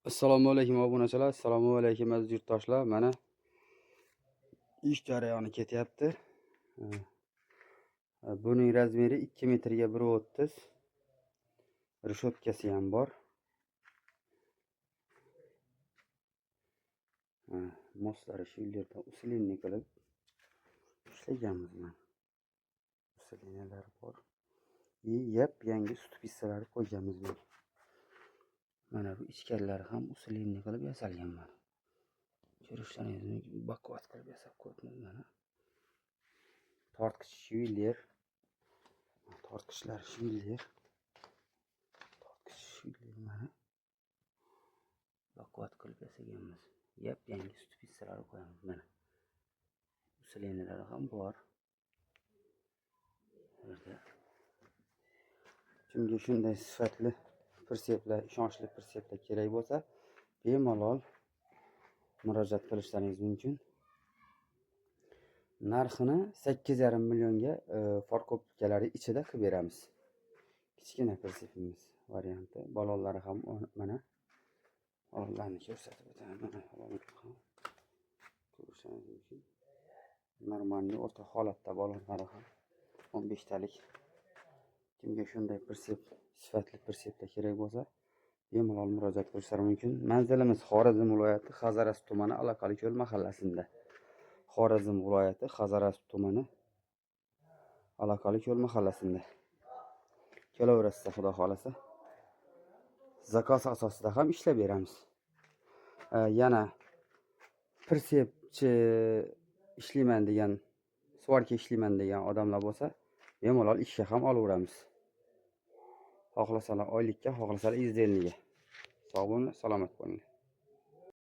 Assalomu alaykum obunachilar, assalomu alaykum aziz yurtdoshlar. Mana ish jarayoni ketyapti. Buning размер i 2 metrga 1.30. Reshotkasi ham bor. Мост lari shu yerdan усиленный qilib ishlaganmiz mana. Усиления lari bor. И yap-yangi ступица lar qo'yganmiz mana. Mana bu ichkarilari ham усиленный qilib yasalgan mana. Ko'rishlaringiz mumkin, baquvvat qilib yasab qo'yibmiz mana. Tortqich швеллер. Tortqichlar швеллер. Tortqich швеллер mana. Baquvvat qilib yasaganmiz. Yap-yangi ступица lar qo'yamiz mana. Усиления lari ham bor. Bu yerda. Kimga shunday sifatli прицеп lar, ishonchli прицеп lar kerak bo'lsa, bemalol murojaat qilishlaringiz mumkin. Narxini 8,5 millionga фаркоп kalari ichida qilib beramiz. Kichkina прицеп imiz varianti. Balonlari ham mana. Balonlarni ko'rsatib o'taman. Mana balonlar ham ko'rishingiz mumkin. Нормальный o'rta holatda balonlari ham 15 talik. Kimga shunday прицеп, sifatli прицеп lar kerak bo'lsa, bemalol murojaat qilishlari mumkin. Manzilimiz Xorazm viloyati Hazorasp tumani Aloqali mahallasida. Xorazm viloyati Hazorasp tumani Aloqali mahallasida. Kelaverasizlar, xudo xohlasa. Заказ asosida ham ishlab beramiz. Yana прицеп chi ishlayman degan, сварка ishlayman degan odamlar bo'lsa, bemalol ishga ham olaveramiz. Xohlasalar oylikka, xohlasalar издельный ga. Sog' bo'linglar, salomat bo'linglar.